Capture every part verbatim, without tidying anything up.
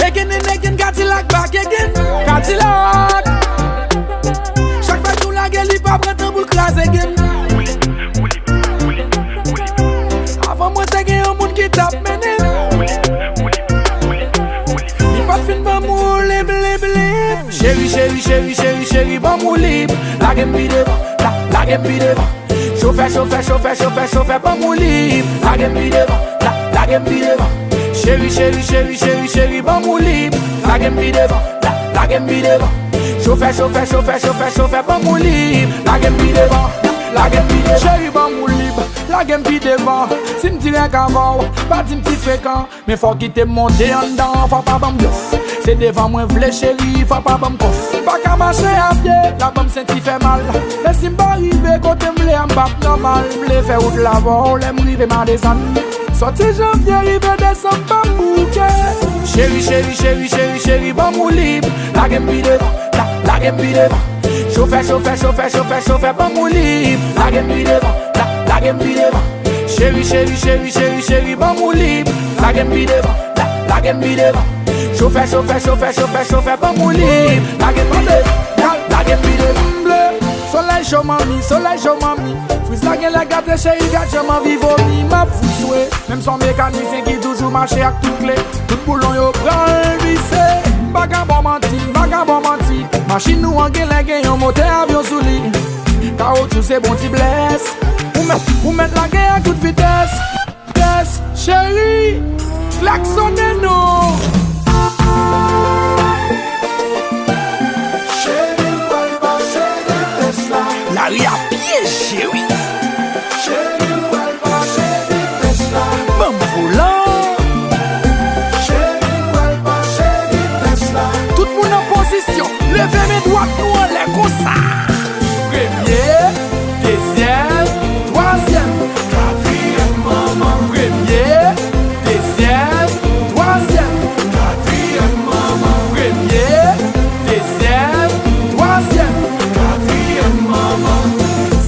Again and again, Cadillac back again. Cadillac. Chak fwa nou lage li pa pran tan pou l kraze again. Avan mwen te gen yon moun ki t ap mennen. Li pa t fin ban m woulib, lib, lib. Cheri, cheri, cheri, cheri, cheri, ban m woulib. Lage m pi devan, la, lage m pi devan. Chofè, chofè, chofè, chofè, chofè, ban m woulib. Lage m pi devan, la, lage m pi devan. Cheri, cheri, cheri, cheri, cheri, ban m woulib. Lage m pi devan, la, lage m pi devan. Chofè, chofè, chofè, chofè, chofè, ban m woulib. Lage m pi devan, la, lage m pi devan. Cheri, ban m woulib. Lage m pi devan. Si m dirèk avè w, pa di m ti frekan. Men fò w kite m monte anndan, fò w pa ban m blòf. Se devan mwen vle cheri, fò w pa ban m kòf. M pa ka mache a pye, la ban m senti fè mal. E si m pa rive kote m vle a, m p ap nòmal. M vle fè wout la avè w, lè m rive m a desann. Sòti janvye rive desanm, m p ap bouke. Cheri, cheri, cheri, cheri, cheri, ban m woulib. Lage m pi devan, la, lage m pi devan. Chofè, chofè, chofè, chofè, chofè, ban m woulib. Lage m pi devan, la, lage m pi devan. Cheri, cheri, cheri, cheri, cheri, ban m woulib. Lage m pi devan, la, lage m pi devan. Chofè, chofè, chofè, chofè, chofè, ban m woulib. Lage m pi devan, la, lage m pi devan. M ble. Solèy cho manmi, solèy cho manmi. Friz la genlè gate cheri, gad jan m anvi vomi. M ap fout swe. Menm si w mekanisyen ki toujou mache ak tout kle, tout boulon yo pral vise. M pa ka ba w manti, m pa ka ba w manti. Machin nou an genlè gen yon motè avyon sou li. Kawotchou se bon ti blès. Ou mèt, ou mèt lage a tout vitès. Vitès, cheri, klaksonnen nou. Cheri, m pral pase vitès la. Lari a pyeje wi. Cheri, m pral pase vitès la. Ban m volan. Cheri, m pral pase vitès la. Tout moun an pozisyon, leve men dwat nou anlè konsa. Premye, dezyèm, twazyèm, katriyèm manman. Premye, dezyèm, twazyèm, katriyèm manman. Premye, dezyèm, twazyèm, katriyèm manman.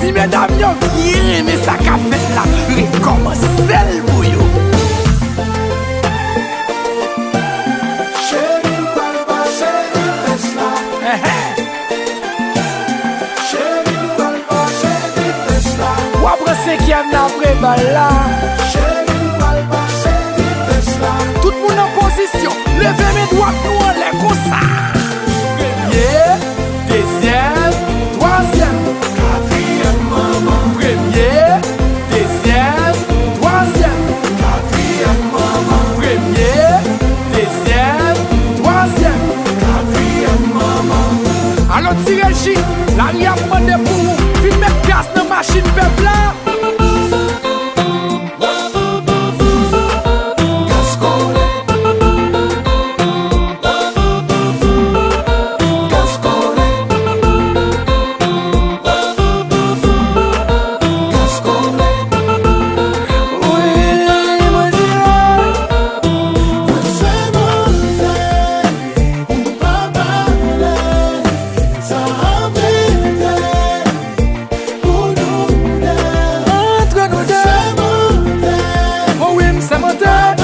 Si medam yo byen renmen sa k ap fèt la, rekòmanse l pou yo. Cheri, m pral pase vitès la. Enhen. Cheri, m pral pase vitès la. W ap pran senkyèm nan apre bal la. Cheri, m pral pase vitès la. Tout moun an pozisyon, leve men dwat nou anlè konsa. Premye, dezyèm, twazyèm, katriyèm manman. Premye, dezyèm, twazyèm, katriyèm manman. Premye, dezyèm, twazyèm, katriyèm manman. Alò ti reji, lari ap mande pou ou, vin met gaz nan machin pèp la. Antre nou de. Oh wi, m sèmante.